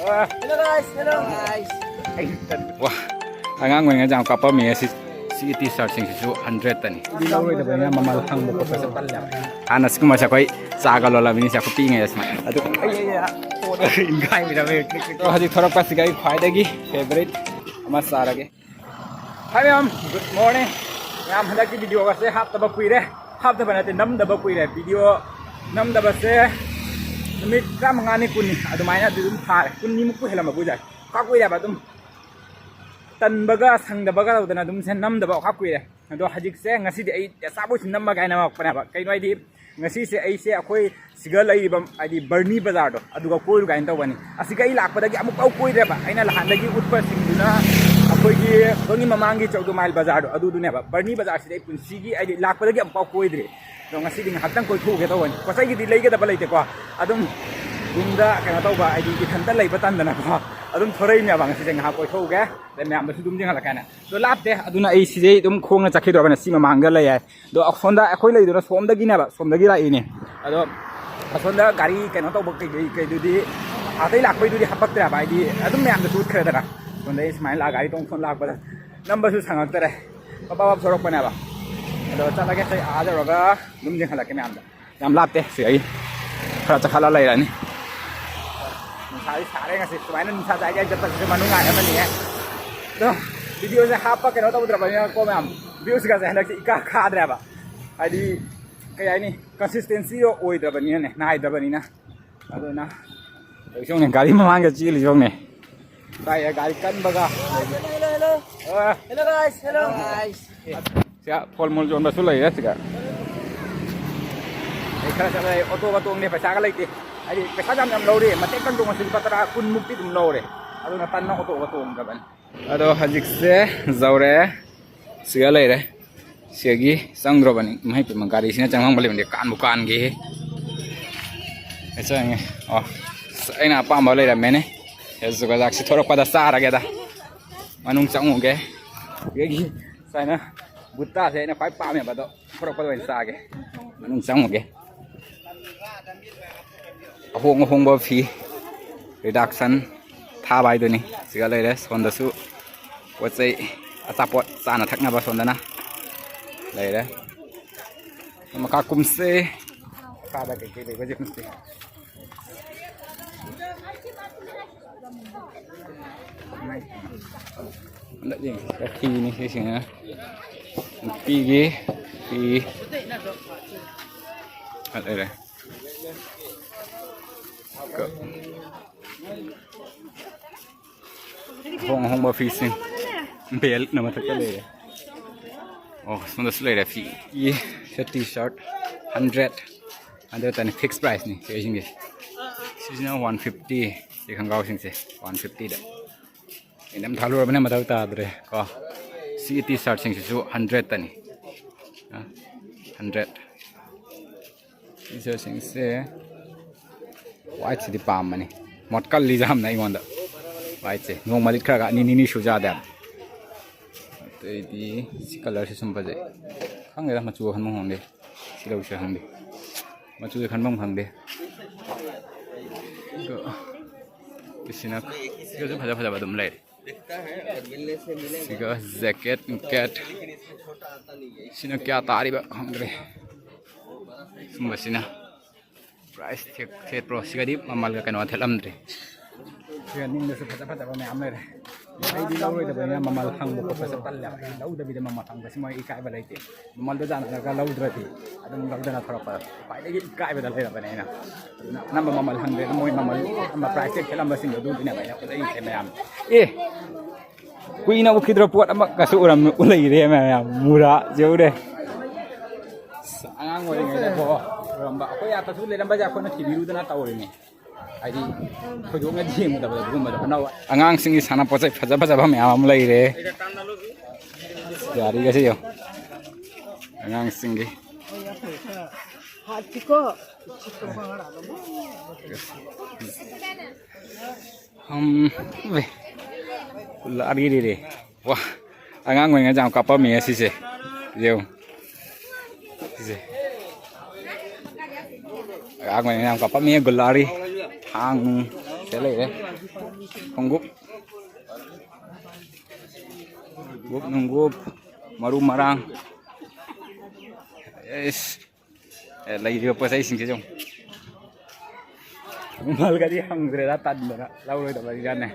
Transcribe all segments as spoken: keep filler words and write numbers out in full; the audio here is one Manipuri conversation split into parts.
Hello guys, hello guys. ꯋꯥ, ꯑꯉꯥꯡ ꯑꯣꯏꯔꯤꯉꯩꯗ ꯌꯥꯝ ꯀꯥꯞꯄꯝꯃꯤ꯫ ꯁꯤ, ꯁꯤꯒꯤ ꯇꯤ ꯁꯥꯔꯠꯁꯤꯡꯁꯤꯁꯨ ꯍꯟꯗ꯭ꯔꯦꯠꯇꯅꯤ꯫ ꯂꯧꯔꯣꯏꯗꯕꯅꯤꯅ ꯃꯃꯜ ꯍꯪꯕ ꯈꯣꯠꯄꯁꯦ ꯇꯜꯂꯦꯕ꯫ ꯍꯥꯟꯅ ꯁꯤꯒꯨꯝꯕꯁꯦ ꯑꯩꯈꯣꯏ ꯆꯥꯒ ꯂꯣꯜꯂꯝꯃꯤꯅꯤ, ꯁꯦ ꯑꯩꯈꯣꯏ ꯄꯤꯛꯏꯉꯩꯗ ꯁꯨꯃꯥꯏꯅ꯫ ꯑꯗꯨ ꯑꯩ, ꯑꯩ, ꯑꯩ, ꯄꯣꯠ ꯏꯟꯈꯥꯏꯕꯤꯔꯝꯃꯦ꯫ ꯑꯗꯣ ꯍꯧꯖꯤꯛ ꯊꯣꯔꯛꯄꯁꯤꯒ ꯑꯩ ꯈ꯭ꯋꯥꯏꯗꯒꯤ ꯐꯦꯚꯔꯤꯠ ꯑꯃ ꯆꯥꯔꯒꯦ꯫ Hi ꯃꯌꯥꯝ, good morning꯫ ꯃꯌꯥꯝ, ꯍꯟꯗꯛꯀꯤ ꯚꯤꯗꯤꯑꯣꯒꯁꯦ ꯍꯥꯞꯇꯕ ꯀꯨꯏꯔꯦ꯫ ꯍꯥꯞꯇꯕ ꯅꯠꯇꯦ, ꯅꯝꯗꯕ ꯀꯨꯏꯔꯦ꯫ ꯚꯤꯗꯤꯑꯣ ꯅꯝꯗꯕꯁꯦ ꯅꯨꯃꯤꯠ ꯇꯔꯥꯃꯉꯥꯅꯤ, ꯀꯨꯟꯅꯤ ꯑꯗꯨꯃꯥꯏꯅ ꯑꯗꯨꯝ ꯐꯥꯔꯦ꯫ ꯀꯨꯟꯅꯤꯃꯨꯛꯄꯨ ꯍꯦꯜꯂꯝꯃꯕꯨ ꯌꯥꯏ꯫ ꯈꯥꯛ ꯀꯨꯏꯔꯦꯕ, ꯑꯗꯨꯝ ꯇꯟꯕꯒ ꯁꯪꯗꯕꯒ ꯇꯧꯗꯅ ꯑꯗꯨꯝ ꯁꯦ ꯅꯝꯗꯕ ꯈꯥꯛ ꯀꯨꯏꯔꯦ꯫ ꯑꯗꯣ ꯍꯧꯖꯤꯛꯁꯦ, ꯉꯁꯤꯗꯤ ꯑꯩ ꯑꯆꯥꯄꯣꯠꯁꯤ ꯅꯝꯃꯒꯦ ꯍꯥꯏꯅ ꯂꯥꯛꯄꯅꯦꯕ꯫ ꯀꯩꯅꯣ ꯍꯥꯏꯗꯤ, ꯉꯁꯤꯁꯦ ꯑꯩꯁꯦ ꯑꯩꯈꯣꯏ ꯁꯤꯒ ꯂꯩꯔꯤꯕ, ꯍꯥꯏꯗꯤ ꯕꯔꯅꯤ ꯕꯖꯥꯔꯗꯣ, ꯑꯗꯨꯒ ꯀꯣꯏꯔꯨ ꯀꯥꯏꯅ ꯇꯧꯕꯅꯤ꯫ ꯑꯁꯤꯒ ꯑꯩ ꯂꯥꯛꯄꯗꯒꯤ ꯑꯃꯨꯛꯐꯥꯎ ꯀꯣꯏꯗ꯭ꯔꯦꯕ꯫ ꯑꯩꯅ ꯅꯍꯥꯟꯗꯒꯤ ꯎꯠꯄꯁꯤꯡꯗꯨꯅ ꯑꯩꯈꯣꯏꯒꯤ ꯁꯣꯝꯒꯤ ꯃꯃꯥꯡꯒꯤ ꯆꯧꯗꯨꯃꯥꯏꯜ ꯕꯖꯥꯔꯗꯣ, ꯑꯗꯨꯗꯨꯅꯦꯕ꯫ ꯕꯔꯅꯤ ꯕꯖꯥꯔꯁꯤꯗꯤ ꯑꯩ ꯄꯨꯟꯁꯤꯒꯤ, ꯍꯥꯏꯗꯤ ꯂꯥꯛꯄꯗꯒꯤ ꯑꯃꯨꯛꯐꯥꯎ ꯀꯣꯏꯗ꯭ꯔꯤ꯫ ꯑꯗꯣ ꯉꯁꯤꯗꯤ ꯉꯥꯏꯍꯥꯛꯇꯪ ꯀꯣꯏꯊꯣꯛꯎꯒꯦ ꯇꯧꯕꯅꯤ꯫ ꯄꯣꯠ ꯆꯩꯒꯤꯗꯤ ꯂꯩꯒꯗꯕ ꯂꯩꯇꯦꯀꯣ, ꯑꯗꯨꯝ ꯌꯨꯝꯗ ꯀꯩꯅꯣ ꯇꯧꯕ, ꯍꯥꯏꯗꯤ ꯏꯊꯟꯇ ꯂꯩꯕ ꯇꯟꯗꯅꯀꯣ, ꯑꯗꯨꯝ ꯊꯣꯔꯛꯏꯅꯦꯕ ꯉꯁꯤꯁꯦ ꯉꯥꯏꯍꯥꯛ ꯀꯣꯏꯊꯣꯛꯎꯒꯦ꯫ ꯑꯗꯩ ꯃꯌꯥꯝꯗꯁꯨ ꯑꯗꯨꯝ ꯌꯦꯡꯍꯜꯂꯛꯀꯦ ꯍꯥꯏꯅ꯫ ꯑꯗꯣ ꯂꯥꯞꯇꯦ, ꯑꯗꯨꯅ ꯑꯩ ꯁꯤꯗꯩ ꯑꯗꯨꯝ ꯈꯣꯡꯅ ꯆꯠꯈꯤꯗ꯭ꯔꯕꯅꯦ꯫ ꯁꯤ ꯃꯃꯥꯡꯗ ꯂꯩ ꯍꯥꯏ꯫ ꯑꯗꯣ ꯑꯁꯣꯝꯗ ꯑꯩꯈꯣꯏ ꯂꯩꯗꯨꯅ ꯁꯣꯝꯗꯒꯤꯅꯦꯕ, ꯁꯣꯝꯗꯒꯤ ꯂꯥꯛꯏꯅꯦ꯫ ꯑꯗꯣ ꯑꯁꯣꯝꯗ ꯒꯥꯔꯤ ꯀꯩꯅꯣ ꯇꯧꯕ ꯀꯩꯀꯩ ꯀꯩꯗꯨꯗꯤ, ꯑꯇꯩ ꯂꯥꯛꯄꯩꯗꯨꯗꯤ ꯍꯥꯄꯛꯇ꯭ꯔꯦꯕ, ꯍꯥꯏꯗꯤ ꯑꯗꯨꯝ ꯃꯌꯥꯝꯗꯁꯨ ꯎꯠꯈ꯭ꯔꯦꯗꯅ꯫ ꯁꯣꯝꯗꯒꯤ ꯁꯨꯃꯥꯏꯅ ꯂꯥꯛ, ꯒꯥꯔꯤ ꯇꯣꯡ ꯁꯣꯝ ꯂꯥꯛꯄꯗ ꯅꯝꯕꯁꯨ ꯁꯪꯉꯛꯇꯔꯦ꯫ ꯄꯞ ꯄꯞ ꯄꯞ ꯊꯣꯔꯛꯄꯅꯦꯕ꯫ ꯑꯗꯣ ꯆꯠꯂꯒꯦ, ꯑꯩ ꯑꯥ ꯌꯧꯔꯒ ꯑꯗꯨꯝ ꯌꯦꯡꯍꯜꯂꯛꯀꯦ ꯃꯌꯥꯝꯗ꯫ ꯌꯥꯝ ꯂꯥꯞꯇꯦ ꯁꯤꯗꯒꯤ, ꯈꯔ ꯆꯠꯈꯠꯂ ꯂꯩꯔꯅꯤ꯫ ꯅꯨꯡꯁꯥꯗꯤ ꯁꯥꯔꯦ ꯉꯁꯤ꯫ ꯁꯨꯃꯥꯏꯅ ꯅꯨꯡꯁꯥ ꯆꯥꯏꯒꯦ ꯆꯠꯄꯁꯤꯁꯨ ꯃꯅꯨꯡꯉꯥꯏ ꯑꯃꯅꯤꯍꯦ꯫ ꯑꯗꯣ ꯚꯤꯗꯤꯑꯣꯁꯦ ꯍꯥꯞꯄ ꯀꯩꯅꯣ ꯇꯧꯗ꯭ꯔꯕꯅꯤꯅꯀꯣ ꯃꯌꯥꯝ, ꯚ꯭ꯌꯨꯁꯀꯁꯦ ꯍꯟꯗꯛꯁꯦ ꯏꯀꯥ ꯀꯥꯗ꯭ꯔꯦꯕ꯫ ꯍꯥꯏꯗꯤ ꯀꯩ ꯍꯥꯏꯅꯤ, ꯀꯟꯁꯤꯁꯇꯦꯟꯁꯤꯗꯣ ꯑꯣꯏꯗ꯭ꯔꯕꯅꯤꯅꯅꯦ, ꯅꯥꯏꯗ꯭ꯔꯕꯅꯤꯅ꯫ ꯑꯗꯨꯅ ꯍꯧꯖꯤꯛ ꯌꯦꯡꯉꯨꯅꯦ, ꯒꯥꯔꯤ ꯃꯃꯥꯡꯗ ꯆꯦꯜꯂꯤꯁꯦ ꯌꯦꯡꯉꯨꯅꯦ꯫ ꯀꯥꯏꯗ ꯒꯥꯔꯤ ꯀꯟꯕꯒ꯫ Hello, hello, hello. ꯑ꯫ Hello guys, hello. Hello guys. ꯁꯤꯗ ꯐꯣꯜ ꯃꯨꯜ ꯌꯣꯟꯕꯁꯨ ꯂꯩꯔꯦ ꯁꯤꯗ꯫ ꯑꯩ ꯈꯔ ꯆꯠꯂꯦ, ꯑꯣꯇꯣꯒ ꯇꯣꯡꯗꯦ, ꯄꯩꯁꯥꯒ ꯂꯩꯇꯦ꯫ ꯍꯥꯏꯗꯤ ꯄꯩꯁꯥ ꯌꯥꯝ ꯌꯥꯝ ꯂꯧꯔꯦ, ꯃꯇꯦꯛꯇꯪ ꯇꯣꯡꯉꯁꯨ ꯂꯨꯄꯥ ꯇꯔꯥ ꯀꯨꯟꯃꯨꯛꯇꯤ ꯑꯗꯨꯝ ꯂꯧꯔꯦ꯫ ꯑꯗꯨꯅ ꯇꯟꯅ ꯑꯣꯇꯣꯒ ꯇꯣꯡꯗ꯭ꯔꯕꯅꯤ꯫ ꯑꯗꯣ ꯍꯧꯖꯤꯛꯁꯦ ꯌꯧꯔꯦ, ꯁꯤꯗ ꯂꯩꯔꯦ꯫ ꯁꯤꯗꯒꯤ ꯆꯪꯗ꯭ꯔꯣꯕꯅꯤ꯫ ꯏꯃꯥꯏ ꯄꯦꯝꯃ, ꯒꯥꯔꯤꯁꯤꯅ ꯆꯪꯐꯝꯒ ꯂꯩꯕꯅꯦ, ꯀꯥꯟꯕꯨ ꯀꯥꯟꯒꯦ꯫ ꯑꯩ ꯆꯪꯉꯦ꯫ ꯑꯣ, ꯑꯁ, ꯑꯩꯅ ꯑꯄꯥꯝꯕ ꯂꯩꯔꯝꯃꯦꯅꯦ꯫ ꯆꯨꯖꯥꯛꯁꯤ ꯊꯣꯔꯛꯄꯗ ꯆꯥꯔꯒꯦꯗ꯫ ꯃꯅꯨꯡ ꯆꯪꯉꯨꯒꯦ꯫ ꯁꯤꯗꯒꯤ ꯁꯨꯃꯥꯏꯅ ꯕꯨꯠꯇꯥꯁꯦ ꯑꯩꯅ ꯈ꯭ꯋꯥꯏ ꯄꯥꯝꯃꯦꯕ, ꯑꯗꯣ ꯊꯣꯔꯛꯄꯗ ꯑꯣꯏꯅ ꯆꯥꯒꯦ꯫ ꯃꯅꯨꯡ ꯆꯪꯉꯨꯒꯦ꯫ ꯑꯍꯣꯡ ꯑꯍꯣꯡꯕ ꯐꯤ꯫ Reduction ꯊꯥꯕ ꯍꯥꯏꯗꯨꯅꯤ꯫ ꯁꯤꯒ ꯂꯩꯔꯦ꯫ ꯁꯣꯝꯗꯁꯨ ꯄꯣꯠ ꯆꯩ, ꯑꯆꯥꯄꯣꯠ ꯆꯥꯅ ꯊꯛꯅꯕ ꯁꯣꯝꯗꯅ ꯂꯩꯔꯦ꯫ ꯃꯈꯥ ꯀꯨꯝꯁꯦ꯫ ꯃꯈꯥꯗ ꯀꯩꯀꯩ ꯂꯩꯕꯁꯦ ꯀꯨꯝꯁꯦ꯫ ꯍꯟꯗꯛ ꯌꯦꯡꯁꯤ꯫ ꯐꯤꯅꯤ ꯁꯤꯁꯤꯅ꯫ ꯅꯨꯄꯤꯒꯤ ꯐꯤ꯫ ꯑ, ꯂꯩꯔꯦ꯫ ꯀ-, ꯑꯍꯣꯡ ꯑꯍꯣꯡꯕ ꯐꯤꯁꯤꯡ꯫ ꯕꯦꯜꯠꯅ ꯃꯊꯛꯇ ꯂꯩꯔꯦ꯫ ꯑꯣ, ꯁꯣꯝꯗꯁꯨ ꯂꯩꯔꯦ ꯐꯤ꯫ ꯁꯦ ꯇꯤ ꯁꯥꯔꯠ ꯍꯟꯗ꯭ꯔꯦꯠ꯫ ꯍꯟꯗ꯭ꯔꯦꯠꯇꯅꯤ, ꯐꯤꯛꯁ ꯄ꯭ꯔꯥꯏꯁꯅꯤ ꯁꯤꯁꯤꯡꯁꯦ꯫ ꯁꯤꯁꯤꯅ ꯋꯥꯟ ꯐꯤꯐꯇꯤ꯫ ꯁꯤ ꯈꯣꯡꯒ꯭ꯔꯥꯎꯁꯤꯡꯁꯦ ꯋꯥꯟ ꯐꯤꯐꯇꯤꯗ꯫ ꯑꯩꯅ ꯌꯥꯝ ꯊꯥꯂꯨꯔꯕꯅꯤꯅ ꯃꯊꯧ ꯇꯥꯗ꯭ꯔꯦ ꯀꯣ꯫ ꯁꯤꯒꯤ ꯇꯤ ꯁꯥꯔꯠꯁꯤꯡꯁꯤꯁꯨ ꯍꯟꯗ꯭ꯔꯦꯠꯇꯅꯤ꯫ ꯍꯟꯗ꯭ꯔꯦꯠ꯫ ꯇꯤ ꯁꯥꯔꯠꯁꯤꯡꯁꯦ ꯋꯥꯏꯠꯁꯤꯗꯤ ꯄꯥꯝꯕꯅꯤ꯫ ꯃꯣꯠꯀꯜꯂꯤ ꯌꯥꯝꯅ ꯑꯩꯉꯣꯟꯗ꯫ ꯋꯥꯏꯠꯁꯦ ꯅꯣꯡꯃ ꯂꯤꯠꯈ꯭ꯔꯒ ꯑꯅꯤ ꯅꯤꯅꯤ ꯁꯨꯖꯥꯗꯦ ꯍꯥꯏꯕ꯫ ꯑꯇꯩꯗꯤ ꯁꯤ ꯀꯂꯔꯁꯤ ꯁꯨꯝ ꯐꯖꯩ꯫ ꯈꯪꯗꯦꯗ, ꯃꯆꯨ ꯑꯈꯟꯕ ꯈꯪꯗꯦ꯫ ꯁꯤ ꯂꯧꯁꯤꯔ ꯈꯪꯗꯦ꯫ ꯃꯆꯨꯁꯦ ꯈꯟꯐꯝ ꯈꯪꯗꯦ꯫ ꯑꯗꯣ ꯁꯤꯅ, ꯁꯤꯒꯁꯨ ꯐꯖ ꯐꯖꯕ ꯑꯗꯨꯝ ꯂꯩꯔꯦ꯫ ꯁꯤꯒ ꯖꯦꯀꯦꯠ ꯅꯨꯡꯀꯦꯠ꯫ ꯁꯤꯅ ꯀꯌꯥ ꯇꯥꯔꯤꯕ ꯈꯪꯗ꯭ꯔꯦ꯫ ꯁꯨꯝꯕꯁꯤꯅ ꯄ꯭ꯔꯥꯏꯁ ꯊꯦꯠ-, ꯊꯦꯠꯄ꯭ꯔꯣ? ꯁꯤꯒꯗꯤ ꯃꯃꯜꯒ ꯀꯩꯅꯣ ꯊꯦꯠꯂꯝꯗ꯭ꯔꯤ꯫ ꯁꯤꯒ ꯅꯤꯡꯗꯁꯨ ꯐꯖ ꯐꯖꯕ ꯃꯌꯥꯝ ꯂꯩꯔꯦ꯫ ꯑꯩꯗꯤ ꯂꯧꯔꯣꯏꯗꯕꯅꯤꯅ ꯃꯃꯜ ꯍꯪꯕ ꯈꯣꯠꯄꯁꯦ ꯇꯜꯂꯦꯕ꯫ ꯑꯩ ꯂꯧꯗꯕꯤꯗ ꯃꯃꯜ ꯍꯪꯕꯁꯤ ꯃꯣꯏ ꯏꯀꯥꯏꯕ ꯂꯩꯇꯦ꯫ ꯃꯃꯜꯗꯣ ꯆꯥꯟꯅꯔꯒ ꯂꯧꯗ꯭ꯔꯗꯤ ꯑꯗꯨꯝ ꯂꯧꯗꯅ ꯊꯣꯔꯛꯄ ꯈ꯭ꯋꯥꯏꯗꯒꯤ ꯏꯀꯥꯏꯕꯗ ꯂꯩꯔꯕꯅꯦ ꯑꯩꯅ꯫ ꯑꯗꯨꯅ ꯑꯅꯝꯕ ꯃꯃꯜ ꯍꯪꯗꯦ, ꯑꯗꯨꯝ ꯃꯣꯏ ꯃꯃꯜ ꯑꯃ ꯄ꯭ꯔꯥꯏꯁ ꯇꯦꯛ ꯊꯦꯠꯂꯝꯕꯁꯤꯡꯗꯣ ꯑꯗꯨꯗꯨꯅꯦꯕ ꯑꯩꯅ ꯎꯠꯂꯛꯏꯁꯦ ꯃꯌꯥꯝ꯫ ꯑꯦ! ꯀꯨꯏꯅ ꯎꯈꯤꯗ꯭ꯔ ꯄꯣꯠ ꯑꯃꯒꯁꯨ ꯎꯔꯝ-, ꯎꯠꯂꯛꯏꯔꯦ ꯃꯌꯥꯝ꯫ ꯃꯨꯔꯥ ꯌꯧꯔꯦ꯫ ꯑꯁ, ꯑꯉꯥꯡ ꯑꯣꯏꯔꯤꯉꯩꯗꯀꯣ ꯎꯔꯝꯕ, ꯑꯩꯈꯣꯏ ꯑꯥꯗꯁꯨ ꯂꯩꯔꯝꯕꯁꯦ ꯑꯩꯈꯣꯏꯅ ꯊꯤꯕꯤꯔꯨꯗꯅ ꯇꯧꯔꯤꯅꯦ꯫ ꯍꯥꯏꯗꯤ ꯊꯣꯏꯗꯣꯛꯅ ꯌꯦꯡꯉꯨꯗꯕꯗꯣ ꯑꯗꯨꯒꯨꯝꯕꯗꯣ꯫ ꯑꯅꯧꯕ ꯑꯉꯥꯡꯁꯤꯡꯒꯤ ꯁꯥꯟꯅꯄꯣꯠ ꯆꯩ ꯐꯖ ꯐꯖꯕ ꯃꯌꯥꯝ ꯑꯃ ꯂꯩꯔꯦ꯫ ꯒꯥꯔꯤꯒꯁꯦ ꯌꯦꯡꯉꯣ꯫ ꯑꯉꯥꯡꯁꯤꯡꯒꯤ꯫ ꯍꯝ, ꯎꯏ꯫ ꯂꯥꯔꯤꯔꯤꯔꯦ꯫ ꯋꯥ, ꯑꯉꯥꯡ ꯑꯣꯏꯔꯤꯉꯩꯗ ꯌꯥꯝ ꯀꯥꯞꯄꯝꯃꯤ ꯁꯤꯁꯦ꯫ ꯌꯦꯡꯉꯨ꯫ ꯁꯤꯁꯦ꯫ ꯑꯉꯥꯡ ꯑꯣꯏꯔꯤꯉꯩꯗ ꯌꯥꯝ ꯀꯥꯞꯄꯝꯃꯤ ꯒꯨꯂꯥꯔꯤ꯫ ꯊꯥꯡ꯫ ꯁꯤꯗ ꯂꯩꯔꯦ꯫ ꯈꯣꯡꯎꯞ, ꯈꯣꯡꯎꯞ ꯅꯨꯡꯒꯨꯞ, ꯃꯔꯨ ꯃꯔꯥꯡ꯫ ꯑꯦꯁ, ꯑꯦ, ꯂꯩꯔꯤꯕ ꯄꯣꯠ ꯆꯩꯁꯤꯡꯁꯦ ꯁꯨꯝ ꯃꯃꯜꯒꯗꯤ ꯍꯪꯗ꯭ꯔꯦꯗ, ꯇꯟꯗꯅ ꯂꯧꯔꯣꯏꯗꯕꯅꯤꯅꯅꯦ꯫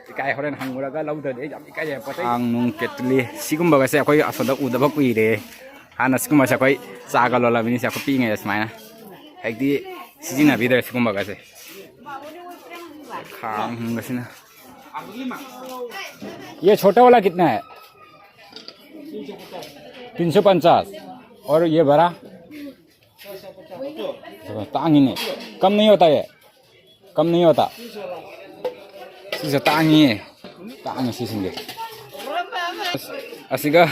ꯏꯀꯥꯏ, ꯍꯣꯔꯦꯟ ꯍꯪꯉꯨꯔꯒ ꯂꯧꯗ꯭ꯔꯗꯤ ꯑꯩ ꯌꯥꯝ ꯏꯀꯥꯏꯖꯩ꯫ ꯄꯣꯠ ꯆꯩ ꯊꯥꯡ ꯅꯨꯡ, ꯀꯦꯇꯂꯤ, ꯁꯤꯒꯨꯝꯕꯒꯁꯦ ꯑꯩꯈꯣꯏ ꯑꯁꯣꯝꯗ ꯎꯗꯕ ꯀꯨꯏꯔꯦ꯫ ꯍꯥꯟꯅ ꯁꯤꯒꯨꯝꯕꯁꯦ ꯑꯩꯈꯣꯏ ꯆꯥꯒ ꯂꯣꯜꯂꯝꯃꯤꯅꯤꯁꯦ, ꯑꯩꯈꯣꯏ ꯄꯤꯛꯏꯉꯩꯗ ꯁꯨꯃꯥꯏꯅ꯫ ꯍꯧꯖꯤꯛꯇꯤ ꯁꯤꯖꯤꯟꯅꯕꯤꯗ꯭ꯔꯦ ꯁꯤꯒꯨꯝꯕꯒꯁꯦ꯫ ꯈꯥꯡ ꯍꯨꯝꯕꯁꯤꯅ꯫ ये छोटा वाला कितना है? तीन सौ पचास। और ये बड़ा? ꯇꯥꯡꯉꯤꯅꯦ꯫ कम नहीं होता ये? कम नहीं होता? ꯁꯤꯁꯦ ꯇꯥꯡꯉꯤꯌꯦ꯫ ꯇꯥꯡꯉꯤ ꯁꯤꯁꯤꯡꯁꯦ꯫ ꯑꯁꯤꯒ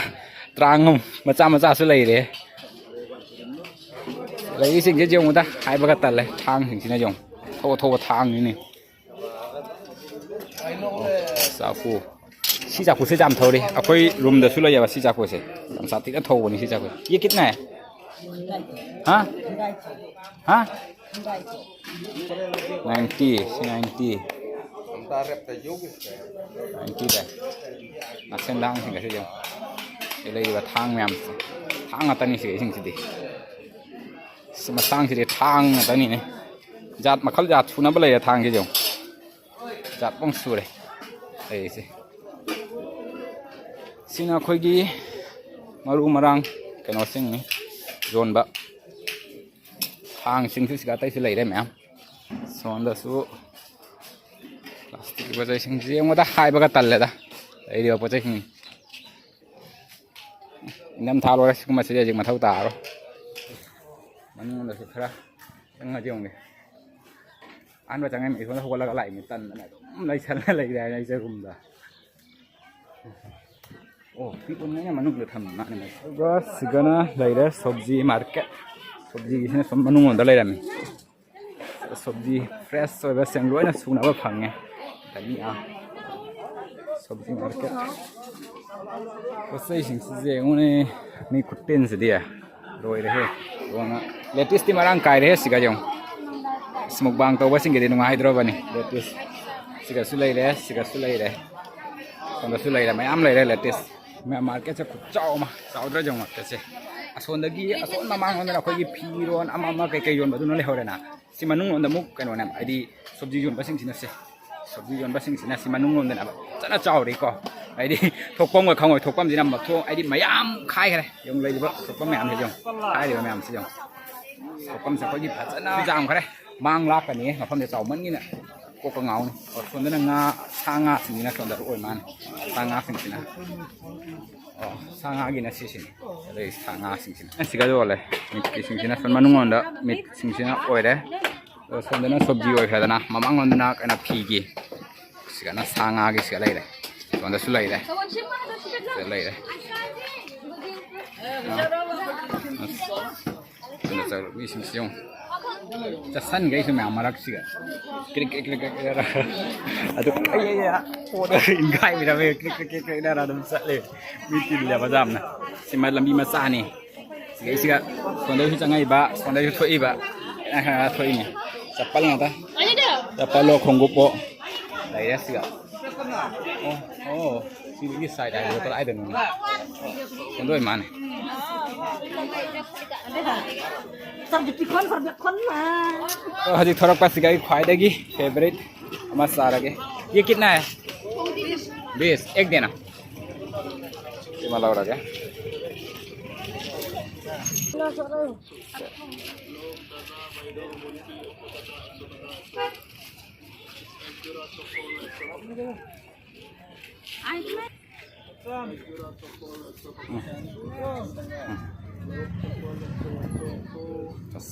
ꯇ꯭ꯔꯥꯡ ꯑꯃ ꯃꯆꯥ ꯃꯆꯥꯁꯨ ꯂꯩꯔꯦ꯫ ꯂꯩꯔꯤꯁꯤꯡꯁꯦ ꯌꯦꯡꯉꯨꯗ, ꯍꯥꯏꯕꯒ ꯇꯜꯂꯦ꯫ ꯊꯥꯡꯁꯤꯡꯁꯤꯅ ꯌꯦꯡꯉꯨ, ꯑꯊꯧ ꯑꯊꯧꯕ ꯊꯥꯡꯅꯤꯅꯦ꯫ ꯆꯥꯛꯐꯨ꯫ ꯁꯤ ꯆꯥꯛꯐꯨꯁꯦ ꯌꯥꯝ ꯊꯧꯔꯤ꯫ ꯑꯩꯈꯣꯏ ꯔꯨꯝꯗꯁꯨ ꯂꯩꯌꯦꯕ ꯁꯤ ꯆꯥꯛꯐꯨꯁꯦ꯫ ꯌꯥꯝ ꯁꯥꯊꯤꯅ ꯊꯧꯕꯅꯤ ꯁꯤ ꯆꯥꯛꯐꯨ꯫ ये कितना है? हाँ? हाँ? Ninety, C ninety. नाइन्टी ꯂꯩ꯫ ꯃꯁꯦꯟ ꯊꯥꯡꯁꯤꯡ ꯑꯁꯤ ꯌꯦꯡꯉꯨ꯫ ꯁꯤ ꯂꯩꯔꯤꯕ ꯊꯥꯡ ꯃꯌꯥꯝꯁꯦ꯫ ꯊꯥꯡ ꯉꯥꯛꯇꯅꯤ ꯁꯤꯒꯤꯁꯤꯡꯁꯤꯗꯤ꯫ ꯁꯤ ꯃꯇꯥꯡꯁꯤꯗꯤ ꯊꯥꯡ ꯉꯥꯛꯇꯅꯤꯅꯦ꯫ ꯖꯥꯠ ꯃꯈꯜ ꯖꯥꯠ ꯁꯨꯅꯕ ꯂꯩꯔꯦ ꯊꯥꯡꯁꯦ ꯌꯦꯡꯉꯨ꯫ ꯖꯥꯠ ꯄꯨꯡ ꯁꯨꯔꯦ ꯂꯩꯔꯤꯁꯦ꯫ ꯁꯤꯅ ꯑꯩꯈꯣꯏꯒꯤ ꯃꯔꯨ ꯃꯔꯥꯡ ꯀꯩꯅꯣꯁꯤꯡꯅꯤ ꯌꯣꯟꯕ꯫ ꯊꯥꯡꯁꯤꯡꯁꯨ ꯁꯤꯗ ꯑꯇꯩꯁꯨ ꯂꯩꯔꯦ ꯃꯌꯥꯝ꯫ ꯁꯣꯝꯗꯁꯨ ꯄ꯭ꯂꯥꯁꯇꯤꯛꯀꯤ ꯄꯣꯠ ꯆꯩꯁꯤꯡꯁꯤ ꯌꯦꯡꯕꯗ ꯍꯥꯏꯕꯒ ꯇꯜꯂꯦꯗ꯫ ꯂꯩꯔꯤꯕ ꯄꯣꯠ ꯆꯩꯁꯤꯡ꯫ ꯏꯪꯊꯝꯊꯥ ꯂꯣꯏꯔꯦ, ꯁꯤꯒꯨꯝꯕꯁꯤꯗꯤ ꯍꯧꯖꯤꯛ ꯃꯊꯧ ꯇꯥꯔꯔꯣꯏ꯫ ꯃꯅꯨꯡꯗꯁꯨ ꯈꯔ ꯆꯪꯉꯗꯤ ꯌꯦꯡꯉꯨꯅꯦ꯫ ꯑꯍꯥꯟꯕ ꯆꯪꯉꯛꯏ ꯏꯊꯣꯟꯗ ꯍꯧꯒꯠꯂꯒ ꯂꯥꯛꯏꯅꯦ, ꯇꯟꯗꯅ ꯑꯗꯨꯝ ꯂꯩꯁꯜꯂ ꯂꯩꯔꯦ ꯍꯥꯏꯅ ꯑꯩꯁꯦ ꯔꯨꯝꯗ꯫ ꯑꯣ, ꯄꯤꯛꯄꯅꯤꯅ ꯃꯅꯨꯡꯗ ꯊꯝꯃꯤ ꯃꯥꯅꯦ ꯃꯥꯏꯁꯦ꯫ ꯑꯗꯨꯒ ꯁꯤꯒꯅ ꯂꯩꯔꯦ ꯁꯣꯕꯖꯤ ꯃꯥꯔꯀꯦꯠ꯫ ꯁꯣꯕꯖꯤꯒꯤꯁꯤꯅ ꯁꯨꯝ ꯃꯅꯨꯡ ꯂꯣꯝꯗ ꯂꯩꯔꯝꯃꯤ꯫ ꯁꯣꯕꯖꯤ ꯐ꯭ꯔꯦꯁ ꯑꯣꯏꯕꯁꯤꯡ ꯂꯣꯏꯅ ꯁꯨꯅꯕ ꯐꯪꯉꯦ꯫ ꯙꯅꯤꯌꯥ, ꯁꯣꯕꯖꯤ ꯃꯥꯔꯀꯦꯠ꯫ ꯄꯣꯠ ꯆꯩꯁꯤꯡꯁꯤꯁꯨ ꯌꯦꯡꯉꯨꯅꯦ, ꯃꯤ ꯈꯨꯠꯄꯦꯟꯁꯤꯗꯤ ꯂꯣꯏꯔꯦꯍꯦ꯫ ꯂꯦꯇꯤꯁꯇꯤ ꯃꯔꯥꯡ ꯀꯥꯏꯔꯦꯍꯦ ꯁꯤꯒ ꯌꯦꯡꯉꯨ꯫ ꯑꯁ, mukbang ꯇꯧꯕꯁꯤꯡꯒꯤꯗꯤ ꯅꯨꯡꯉꯥꯏꯗ꯭ꯔꯣꯕꯅꯤ꯫ Lettuce ꯁꯤꯒꯁꯨ ꯂꯩꯔꯦ, ꯁꯤꯒꯁꯨ ꯂꯩꯔꯦ, ꯁꯣꯝꯗꯁꯨ ꯂꯩꯔꯦ, ꯃꯌꯥꯝ ꯂꯩꯔꯦ lettuce꯫ ꯃꯥꯔꯀꯦꯠꯁꯦ ꯈꯨꯠꯆꯥꯎ ꯑꯃ, ꯆꯥꯎꯗ꯭ꯔꯥ ꯌꯦꯡꯉꯣ ꯃꯥꯔꯀꯦꯠꯁꯦ꯫ ꯑꯁꯣꯝꯗꯒꯤ, ꯑꯁꯣꯝ ꯃꯃꯥꯡꯂꯣꯝꯗꯅ ꯑꯩꯈꯣꯏꯒꯤ ꯐꯤꯔꯣꯟ ꯑꯃ ꯑꯃ ꯀꯩꯀꯩ ꯌꯣꯟꯕꯗꯨꯅ ꯂꯩꯍꯧꯔꯦꯅ꯫ ꯁꯤ ꯃꯅꯨꯡꯂꯣꯝꯗ ꯑꯃꯨꯛ ꯀꯩꯅꯣꯅꯦ, ꯍꯥꯏꯗꯤ ꯁꯣꯕꯖꯤ ꯌꯣꯟꯕꯁꯤꯡꯁꯤꯅ ꯁꯦ, ꯁꯣꯕꯖꯤ ꯌꯣꯟꯕꯁꯤꯡꯁꯤꯅ ꯁꯤ ꯃꯅꯨꯡꯂꯣꯝꯗꯅꯦꯕ ꯐꯖꯅ ꯆꯥꯎꯔꯤꯀꯣ꯫ ꯍꯥꯏꯗꯤ ꯊꯣꯛꯐꯝꯒ ꯈꯪꯉꯣꯏ, ꯊꯣꯛꯐꯝꯁꯤꯅ ꯃꯊꯣꯡ, ꯍꯥꯏꯗꯤ ꯃꯌꯥꯝ ꯈꯥꯏꯈ꯭ꯔꯦ꯫ ꯌꯦꯡꯉꯨ, ꯂꯩꯔꯤꯕ ꯊꯣꯛꯐꯝ ꯃꯌꯥꯝꯁꯦ ꯌꯦꯡꯉꯨ, ꯈꯥꯏꯔꯤꯕ ꯃꯌꯥꯝꯁꯦ ꯌꯦꯡꯉꯨ꯫ ꯊꯣꯛꯐꯝꯁꯦ ꯑꯩꯈꯣꯏꯒꯤ ꯐꯖꯅ ꯌꯥꯝꯈ꯭ꯔꯦ꯫ ꯃꯥꯡ ꯂꯥꯛꯀꯅꯤ, ꯃꯐꯝꯁꯦ ꯆꯥꯎꯃꯟꯒꯤꯅ ꯀꯣꯛꯀ ꯉꯥꯎꯅꯤ꯫ ꯑꯣ, ꯁꯣꯝꯗꯅ ꯉꯥ, ꯁꯥ ꯉꯥꯁꯤꯡꯁꯤꯅ ꯁꯣꯝꯗ ꯑꯣꯏ ꯃꯥꯅꯤ꯫ ꯁꯥ ꯉꯥꯁꯤꯡꯁꯤꯅ꯫ ꯑꯣ, ꯁꯥ ꯉꯥꯒꯤꯅ ꯁꯤꯁꯤꯅꯤ꯫ ꯑꯗꯩ ꯁꯥ ꯉꯥꯁꯤꯡꯁꯤꯅ꯫ ꯑꯁꯤꯒ ꯌꯣꯜꯂꯦ꯫ ꯃꯤꯠꯀꯤꯁꯤꯡꯁꯤꯅ ꯁꯣꯝ ꯃꯅꯨꯡꯂꯣꯝꯗ ꯃꯤꯠꯁꯤꯡꯁꯤꯅ ꯑꯣꯏꯔꯦ꯫ ꯑꯗꯣ ꯁꯣꯝꯗꯅ ꯁꯣꯕꯖꯤ ꯑꯣꯏꯈ꯭ꯔꯦꯗꯅ, ꯃꯃꯥꯡꯂꯣꯝꯗꯅ ꯀꯩꯅꯣ ꯐꯤꯒꯤ꯫ ꯁꯤꯒꯅ ꯁꯥ ꯉꯥꯒꯤ ꯁꯤꯒ ꯂꯩꯔꯦ꯫ ꯁꯣꯝꯗꯁꯨ ꯂꯩꯔꯦ꯫ ꯁꯤꯗ ꯂꯩꯔꯦ꯫ ꯑꯥ꯫ ꯑꯁ꯫ ꯀꯩꯅꯣ ꯇꯧꯔꯦ, ꯃꯤꯁꯤꯡꯁꯤ ꯌꯦꯡꯉꯨ꯫ ꯆꯠꯁꯟꯈꯩꯁꯨ ꯃꯌꯥꯝ ꯃꯔꯛꯁꯤꯒ꯫ ꯀ꯭ꯔꯤꯛ ꯀ꯭ꯔꯤꯛ ꯀ꯭ꯔꯤꯛ ꯀ꯭ꯔꯤꯛ ꯀ꯭ꯔꯤꯛ꯫ ꯑꯗꯨ ꯑꯩ, ꯑꯩ, ꯑꯩ, ꯄꯣꯠ ꯏꯟꯈꯥꯏꯕꯤꯔꯝꯃꯦ꯫ ꯀ꯭ꯔꯤꯛ ꯀ꯭ꯔꯤꯛ ꯀ꯭ꯔꯤꯛ ꯀ꯭ꯔꯤꯛ ꯀ꯭ꯔꯤꯛ ꯑꯗꯨꯝ ꯆꯠꯂꯦ꯫ ꯃꯤ ꯇꯤꯜꯂꯦ ꯕꯖꯥꯔꯅ꯫ ꯁꯤꯃ ꯂꯝꯕꯤ ꯃꯆꯥꯅꯤ꯫ ꯁꯤꯒꯩꯁꯤꯒ ꯁꯣꯝꯗꯩꯁꯨ ꯆꯪꯉꯛꯏꯕ, ꯁꯣꯝꯗꯩꯁꯨ ꯊꯣꯛꯏꯕ꯫ ꯑ, ꯊꯣꯛꯏꯅꯦ꯫ ꯆꯄꯜ ꯉꯥꯛꯇ꯫ ꯆꯄꯜꯂꯣ ꯈꯣꯡꯎꯞꯄꯣ꯫ ꯂꯩꯔꯦ ꯁꯤꯒ꯫ ꯑꯣ, ꯑꯣ, ꯁꯤꯒꯤ side ꯍꯥꯏꯕꯗꯣ ꯀꯗꯥꯏꯗꯅꯣ? ꯁꯦꯟꯗꯣꯏ ꯃꯥꯅꯦ꯫ ꯑꯣ, ꯍꯧꯖꯤꯛ ꯊꯣꯔꯛꯄꯁꯤꯒ ꯑꯩ ꯈ꯭ꯋꯥꯏꯗꯒꯤ favourite ꯑꯃ ꯆꯥꯔꯒꯦ꯫ ये कितना है? बीस, एक देना। ꯁꯤꯃ ꯂꯧꯔꯒꯦ꯫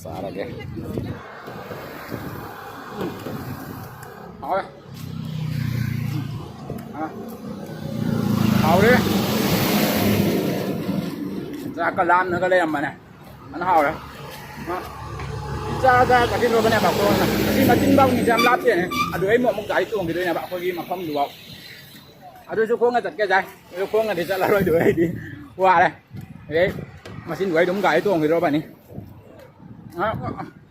ꯆꯥꯔꯒꯦ꯫ ꯍꯥꯎꯔꯦ꯫ ꯑ꯫ ꯍꯥꯎꯔꯦ꯫ ꯆꯥꯛꯀ ꯂꯥꯝꯅꯒ ꯂꯩꯔꯝꯕꯅꯦ꯫ ꯐꯖꯅ ꯍꯥꯎꯔꯦ꯫ ꯑ꯫ ꯆꯥ ꯆꯥ ꯆꯠꯈꯤꯗ꯭ꯔꯣꯕꯅꯦꯕ ꯑꯩꯈꯣꯏꯅ꯫ ꯑꯁꯤ ꯃꯆꯤꯟꯕꯥꯎꯅꯤꯁꯦ ꯌꯥꯝ ꯂꯥꯞꯇꯦꯅꯦ꯫ ꯑꯗꯨ ꯑꯩ ꯑꯃꯨꯛ ꯑꯃꯨꯛ ꯒꯥꯔꯤ ꯇꯣꯡꯈꯤꯗꯣꯏꯅꯦꯕ ꯑꯩꯈꯣꯏꯒꯤ ꯃꯐꯝꯗꯨꯐꯥꯎ꯫ ꯑꯗꯨꯁꯨ ꯈꯣꯡꯅ ꯆꯠꯀꯦ ꯁꯥꯏ꯫ ꯑꯗꯨ ꯈꯣꯡꯅꯗꯤ ꯆꯠꯂꯔꯣꯏꯗꯣꯏ ꯑꯩꯗꯤ ꯋꯥꯔꯦ꯫ ꯑꯗꯩ ꯃꯆꯤꯟꯕꯨ ꯑꯩ ꯑꯗꯨꯝ ꯒꯥꯔꯤ ꯇꯣꯡꯈꯤꯗ꯭ꯔꯣꯕꯅꯤ꯫ ꯑ,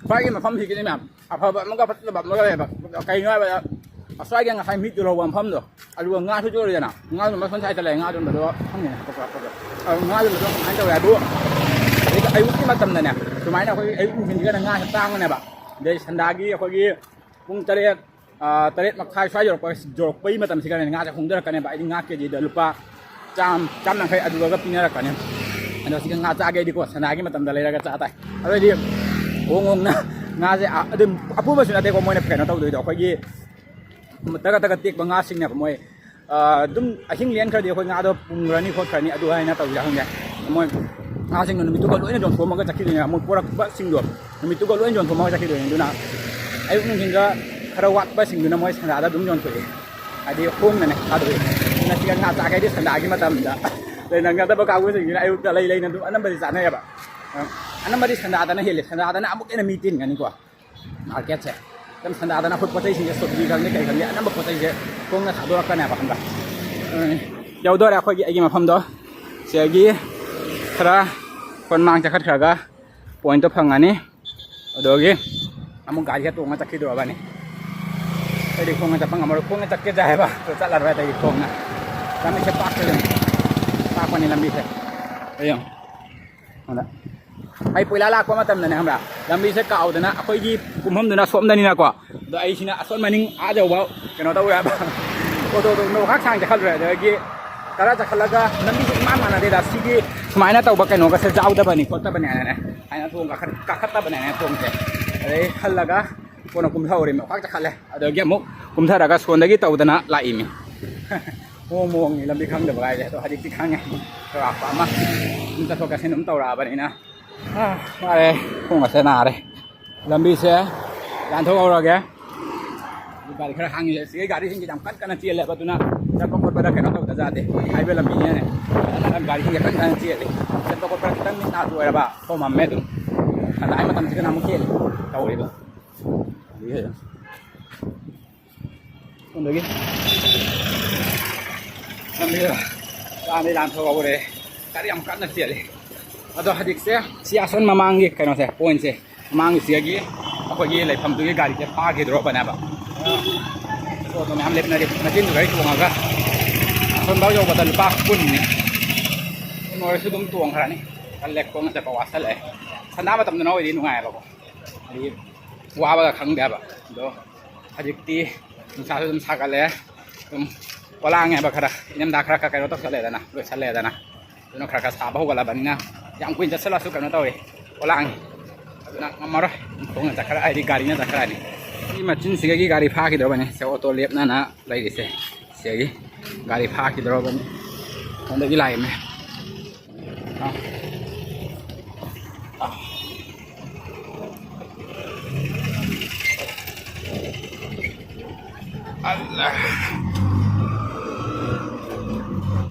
ꯈ꯭ꯋꯥꯏꯒꯤ ꯃꯐꯝꯁꯤꯒꯤꯅꯤ ꯃꯌꯥꯝ꯫ ꯑꯐꯕ ꯑꯃꯒ ꯐꯠꯇꯕ ꯑꯃꯒ ꯂꯩꯌꯦꯕ꯫ ꯀꯩꯅꯣ ꯍꯥꯏꯕꯗ, ꯑꯁ꯭ꯋꯥꯏꯒꯤ ꯉꯁꯥꯏ ꯃꯤꯠ ꯌꯣꯜꯍꯧꯕ ꯃꯐꯝꯗꯣ, ꯑꯗꯨꯒ ꯉꯥꯁꯨ ꯌꯣꯜꯂꯤꯗꯅ, ꯉꯥ ꯌꯣꯟꯕ ꯁꯣꯝ ꯁꯥꯏꯗꯇ ꯂꯩ, ꯉꯥ ꯌꯣꯟꯕꯗꯣ ꯈꯪꯉꯦꯅ, ꯍꯥꯞꯄꯛꯄ ꯍꯥꯞꯄꯒ꯫ ꯑꯗꯨ ꯉꯥ ꯌꯣꯟꯕꯗꯣ ꯀꯃꯥꯏꯅ ꯇꯧꯋꯦ ꯍꯥꯏꯕꯨ, ꯑꯗꯩꯗ ꯑꯌꯨꯛꯀꯤ ꯃꯇꯝꯗꯅꯦ, ꯁꯨꯃꯥꯏꯅ ꯑꯩꯈꯣꯏ ꯑꯌꯨꯛ ꯅꯨꯡꯊꯤꯟꯁꯤꯗꯅ ꯉꯥꯁꯦ ꯇꯥꯡꯕꯅꯦꯕ꯫ ꯑꯗꯩ ꯁꯟꯗꯥꯒꯤ ꯑꯩꯈꯣꯏꯒꯤ ꯄꯨꯡ ꯇꯔꯦꯠ, ꯑꯥ, ꯇꯔꯦꯠ ꯃꯈꯥꯏ ꯁ꯭ꯋꯥꯏ ꯌꯧꯔꯛꯄ, ꯌꯧꯔꯛꯄꯒꯤ ꯃꯇꯝꯁꯤꯗꯅꯦ ꯉꯥꯁꯦ ꯍꯣꯡꯊꯔꯛꯀꯅꯦꯕ꯫ ꯍꯥꯏꯗꯤ ꯉꯥ ꯀꯦꯖꯤꯗ ꯂꯨꯄꯥ ꯆꯥꯝ, ꯆꯥꯝ ꯌꯥꯡꯈꯩ ꯑꯗꯨꯗꯒ ꯄꯤꯅꯔꯛꯀꯅꯤ꯫ ꯑꯗꯣ ꯁꯤꯗ ꯉꯥ ꯆꯥꯒꯦꯗꯤꯀꯣ, ꯁꯟꯗꯥꯒꯤ ꯃꯇꯝꯗ ꯂꯩꯔꯒ ꯆꯥ ꯇꯥꯏ꯫ ꯑꯗꯨꯑꯣꯏꯗꯤ ꯍꯣꯡ ꯍꯣꯡꯅ ꯉꯥꯁꯦ, ꯑꯥ, ꯑꯗꯨꯝ ꯑꯄꯨꯕꯁꯨ ꯅꯠꯇꯦꯀꯣ ꯃꯣꯏꯅ ꯀꯩꯅꯣ ꯇꯧꯗꯣꯏꯗꯣ, ꯑꯩꯈꯣꯏꯒꯤ ꯇꯒꯠ ꯇꯒꯠ ꯇꯦꯛꯄ ꯉꯥꯁꯤꯡꯅꯦꯕ ꯃꯣꯏ꯫ ꯑꯥ, ꯑꯗꯨꯝ ꯑꯍꯤꯡ ꯂꯦꯟꯈ꯭ꯔꯗꯤ ꯑꯩꯈꯣꯏ ꯉꯥꯗꯣ ꯄꯨꯝꯈ꯭ꯔꯅꯤ ꯈꯣꯠꯈ꯭ꯔꯅꯤ ꯑꯗꯨ ꯍꯥꯏꯅ ꯇꯧꯁꯤꯔꯥ ꯈꯪꯗꯦ꯫ ꯃꯣꯏ ꯉꯥꯁꯤꯡꯗꯣ ꯅꯨꯃꯤꯠꯇꯨꯒ ꯂꯣꯏꯅ ꯌꯣꯟꯊꯣꯛꯑꯝꯃꯒ ꯆꯠꯈꯤꯗꯣꯏꯅꯦ, ꯃꯣꯏ ꯄꯣꯔꯛꯄꯁꯤꯡꯗꯣ ꯅꯨꯃꯤꯠꯇꯨꯒ ꯂꯣꯏꯅ ꯌꯣꯟꯊꯣꯛꯑꯝꯃꯒ ꯆꯠꯈꯤꯗꯣꯏꯅꯦ꯫ ꯑꯗꯨꯅ ꯑꯌꯨꯛ ꯅꯨꯡꯊꯤꯟꯗ ꯈꯔ ꯋꯥꯠꯄꯁꯤꯡꯗꯨꯅ ꯃꯣꯏ ꯁꯟꯗꯥꯗ ꯑꯗꯨꯝ ꯌꯣꯟꯊꯣꯛꯑꯦ, ꯍꯥꯏꯗꯤ ꯍꯣꯡꯅꯅꯦ ꯊꯥꯗꯣꯛꯑꯦ꯫ ꯑꯗꯨꯅ ꯁꯤꯗ ꯉꯥ ꯆꯥꯒꯦ ꯍꯥꯏꯗꯤ ꯁꯟꯗꯥꯒꯤ ꯃꯇꯝꯗ ꯂꯩꯅꯒꯗꯕ ꯀꯥꯡꯕꯨꯁꯤꯡꯁꯤꯅ ꯑꯌꯨꯛꯇ ꯂꯩ ꯂꯩꯅ ꯑꯗꯨꯝ ꯑꯅꯝꯕꯗꯤ ꯆꯥꯅꯩꯌꯦꯕ꯫ ꯑꯅꯝꯕꯗꯤ ꯁꯟꯗꯥꯗꯅ ꯍꯦꯜꯂꯦ, ꯁꯟꯗꯥꯗꯅ ꯑꯃꯨꯛ ꯍꯦꯟꯅ ꯃꯤ ꯇꯤꯟꯒꯅꯤꯀꯣ꯫ ꯃꯥꯔꯀꯦꯠꯁꯦ ꯑꯗꯨꯝ ꯁꯟꯗꯥꯗꯅ ꯑꯩꯈꯣꯏ ꯄꯣꯠ ꯆꯩꯁꯤꯡꯁꯦ, ꯁꯣꯕꯤ ꯈꯪꯗꯦ ꯀꯩ ꯈꯪꯗꯦ, ꯑꯅꯝꯕ ꯄꯣꯠ ꯆꯩꯁꯦ ꯍꯣꯡꯅ ꯊꯥꯗꯣꯔꯛꯀꯅꯦꯕ ꯈꯪꯕ꯭ꯔꯥ꯫ ꯎꯝ, ꯌꯧꯗꯣꯔꯦ ꯑꯩꯈꯣꯏꯒꯤ, ꯑꯩꯒꯤ ꯃꯐꯝꯗꯣ꯫ ꯁꯤꯗꯒꯤ ꯈꯔ ꯈꯣꯟ ꯃꯥꯡ ꯆꯠꯈꯠꯈ꯭ꯔꯒ ꯄꯣꯏꯟꯠꯇꯣ ꯐꯪꯉꯅꯤ꯫ ꯑꯗꯨꯒꯤ ꯑꯃꯨꯛ ꯒꯥꯔꯤꯗ ꯇꯣꯡꯉ ꯆꯠꯈꯤꯗꯣꯔꯕꯅꯤ꯫ ꯑꯩꯗꯤ ꯈꯣꯡꯅ ꯆꯠꯄ ꯉꯝꯃꯔꯣꯏ, ꯈꯣꯡꯅ ꯆꯠꯀꯦꯗ ꯍꯥꯏꯕ, ꯑꯗꯣ ꯆꯠꯂꯔꯣꯏ ꯑꯇꯩꯗꯤ ꯈꯣꯡꯅ꯫ ꯂꯝꯕꯤꯁꯦ ꯄꯥꯛꯇ ꯌꯦꯡꯉꯨ, ꯄꯥꯛꯄꯅꯤ ꯂꯝꯕꯤꯁꯦ꯫ ꯑꯗ ꯌꯦꯡꯉꯨ꯫ ꯑꯗ ꯑꯩ ꯄꯣꯏꯂꯥ ꯂꯥꯛꯄ ꯃꯇꯝꯗꯅꯦ ꯈꯪꯕ꯭ꯔꯥ, ꯂꯝꯕꯤꯁꯦ ꯀꯥꯎꯗꯅ ꯑꯩꯈꯣꯏꯒꯤ ꯀꯨꯝꯐꯝꯗꯨꯅ ꯁꯣꯝꯗꯅꯤꯅꯀꯣ, ꯑꯗꯣ ꯑꯩꯁꯤꯅ ꯑꯁꯣꯝ ꯃꯅꯤꯡ ꯑꯥ ꯌꯧꯕ ꯀꯩꯅꯣ ꯇꯧꯋꯦ ꯍꯥꯏꯕ꯫ ꯑꯣꯇꯣꯗꯣ ꯅꯣꯡꯈꯥꯛ ꯁꯥꯡ ꯆꯠꯈꯠꯂꯨꯔꯦ, ꯑꯗꯒꯤ ꯈꯔ ꯆꯠꯈꯠꯂꯒ ꯂꯝꯕꯤꯁꯦ ꯏꯃꯥꯟ ꯃꯥꯟꯅꯗꯦꯗ꯫ ꯁꯤꯒꯤ ꯁꯨꯃꯥꯏꯅ ꯇꯧꯕ ꯀꯩꯅꯣꯒꯁꯦ ꯌꯥꯎꯗꯕꯅꯤ ꯈꯣꯠꯇꯕꯅꯤ ꯍꯥꯏꯅꯅꯦ, ꯍꯥꯏꯅ ꯊꯣꯡ ꯀꯥꯈꯠ-, ꯀꯥꯈꯠꯇꯕꯅꯦ ꯍꯥꯏꯅ ꯊꯣꯡꯁꯦ꯫ ꯑꯗꯩ ꯍꯜꯂꯒ ꯀꯣꯟꯅ ꯀꯨꯝꯊꯍꯧꯔꯦ, ꯅꯣꯡꯈꯥꯛ ꯆꯠꯈꯠꯂꯦ꯫ ꯑꯗꯒꯤ ꯑꯃꯨꯛ ꯀꯨꯝꯊꯔꯒ ꯁꯣꯟꯗꯒꯤ ꯇꯧꯗꯅ ꯂꯥꯛꯏꯃꯤ꯫ ꯃꯑꯣꯡ ꯃꯑꯣꯡꯅꯤ ꯂꯝꯕꯤ ꯈꯪꯗꯕ ꯍꯥꯏꯁꯦ꯫ ꯑꯗꯣ ꯍꯧꯖꯤꯛꯇꯤ ꯈꯪꯉꯦ, ꯆꯥꯎꯔꯥꯛꯄ ꯑꯃ ꯑꯗꯨꯝ ꯆꯠꯊꯣꯛ ꯆꯠꯁꯤꯟ ꯑꯗꯨꯝ ꯇꯧꯔꯛꯑꯕꯅꯤꯅ꯫ ꯑꯥ, ꯋꯥꯔꯦ, ꯈꯣꯡ ꯑꯁꯦ ꯅꯥꯔꯦ꯫ ꯂꯝꯕꯤꯁꯦ ꯂꯥꯟꯊꯣꯛꯍꯧꯔꯒꯦ꯫ ꯒꯥꯔꯤ ꯈꯔ ꯍꯥꯡꯉꯤ꯫ ꯁꯤꯒꯤ ꯒꯥꯔꯤꯁꯤꯡꯁꯦ ꯌꯥꯝ ꯀꯟ ꯀꯟꯅ ꯆꯦꯜꯂꯦꯕ, ꯑꯗꯨꯅ ꯆꯠꯄ ꯈꯣꯠꯄꯗ ꯀꯩꯅꯣ ꯇꯧꯗ ꯌꯥꯗꯦ꯫ ꯍꯥꯏꯋꯦ ꯂꯝꯕꯤꯅꯤꯅꯅꯦ, ꯒꯥꯔꯤꯁꯤꯡꯁꯦ ꯀꯟ ꯀꯟꯅ ꯆꯦꯜꯂꯦ꯫ ꯆꯠꯄ ꯈꯣꯠꯄꯗ ꯈꯤꯇꯪ ꯃꯤꯠ ꯅꯥ ꯆꯣꯏꯔꯕ ꯊꯣꯝꯃꯝꯃꯦ ꯑꯗꯨꯝ꯫ ꯍꯟꯗꯛ ꯃꯇꯝꯁꯤꯗꯅ ꯑꯃꯨꯛ ꯍꯦꯜꯂꯦ ꯇꯧꯔꯤꯕ꯫ ꯑꯗꯒꯤ ꯁꯣꯝꯗꯒꯤ ꯂꯝꯕꯤꯗ ꯂꯥꯟꯗꯤ ꯂꯥꯟꯊꯣꯛꯍꯧꯔꯦ꯫ ꯒꯥꯔꯤ ꯌꯥꯝ ꯀꯟꯅ ꯆꯦꯜꯂꯤ꯫ ꯑꯗꯣ ꯍꯧꯖꯤꯛꯁꯦ ꯁꯤ ꯑꯁꯣꯟ ꯃꯃꯥꯡꯒꯤ ꯀꯩꯅꯣꯁꯦ, ꯄꯣꯏꯟꯠꯁꯦ, ꯃꯃꯥꯡꯒꯤ ꯁꯤꯗꯒꯤ ꯑꯩꯈꯣꯏꯒꯤ ꯂꯩꯐꯝꯗꯨꯒꯤ ꯒꯥꯔꯤꯁꯦ ꯐꯥꯈꯤꯗ꯭ꯔꯣꯕꯅꯦꯕ꯫ ꯑꯣꯇꯣ ꯃꯌꯥꯝ ꯂꯦꯞꯅꯔꯤ, ꯃꯆꯤꯟꯗꯨ ꯒꯥꯔꯤ ꯇꯣꯡꯉꯒ ꯑꯁꯣꯝꯐꯥꯎ ꯌꯧꯕꯗ ꯂꯨꯄꯥ ꯀꯨꯟꯅꯤ꯫ ꯀꯨꯟ ꯑꯣꯏꯔꯁꯨ ꯑꯗꯨꯝ ꯇꯣꯡꯈ꯭ꯔꯅꯤ꯫ ꯇꯜꯂꯦ, ꯈꯣꯡꯅ ꯆꯠꯄ ꯋꯥꯁꯜꯂꯛꯑꯦ꯫ ꯁꯟꯗꯥ ꯃꯇꯝꯗꯅ ꯑꯣꯏꯗꯤ ꯅꯨꯡꯉꯥꯏꯌꯦꯕꯀꯣ, ꯍꯥꯏꯗꯤ ꯋꯥꯕꯒ ꯈꯪꯗꯦꯕ꯫ ꯑꯗꯣ ꯍꯧꯖꯤꯛꯇꯤ ꯅꯨꯡꯁꯥꯁꯨ ꯑꯗꯨꯝ ꯁꯥꯒꯠꯂꯦ꯫ ꯑꯗꯨꯝ ꯄꯣꯂꯥꯡꯉꯦꯕ ꯈꯔ, ꯏꯅꯝꯗꯥ ꯈꯔ ꯈꯔ ꯀꯩꯅꯣ ꯇꯧꯁꯜꯂꯦꯗꯅ, ꯂꯣꯏꯁꯜꯂꯦꯗꯅ꯫ ꯑꯗꯨꯅ ꯈꯔ ꯈꯔ ꯁꯥꯕ ꯍꯧꯒꯠꯂꯕꯅꯤꯅ ꯌꯥꯝ ꯀꯨꯏꯅ ꯆꯠꯁꯜꯂꯁꯨ ꯀꯩꯅꯣ ꯇꯧꯋꯤ, ꯄꯣꯂꯥꯡꯉꯤ꯫ ꯑꯗꯨꯅ ꯉꯝꯃꯔꯣꯏ꯫ ꯈꯣꯡꯅ ꯆꯠꯈ꯭ꯔ ꯍꯥꯏꯗꯤ ꯒꯥꯔꯤꯅ ꯆꯠꯈ꯭ꯔꯅꯤ꯫ ꯁꯤ ꯃꯆꯤꯟꯁꯤꯗꯒꯤ ꯒꯥꯔꯤ ꯐꯥꯈꯤꯗ꯭ꯔꯕꯅꯤ꯫ ꯁꯦ ꯑꯣꯇꯣ ꯂꯦꯞꯅꯅ ꯂꯩꯔꯤꯁꯦ ꯁꯤꯗꯒꯤ ꯒꯥꯔꯤ ꯐꯥꯈꯤꯗ꯭ꯔꯕꯅꯤ꯫ ꯁꯣꯝꯗꯒꯤ ꯂꯥꯛꯏꯃꯦ꯫ ꯑꯥ꯫ ꯑꯥ꯫ ꯑꯜꯂꯥ꯫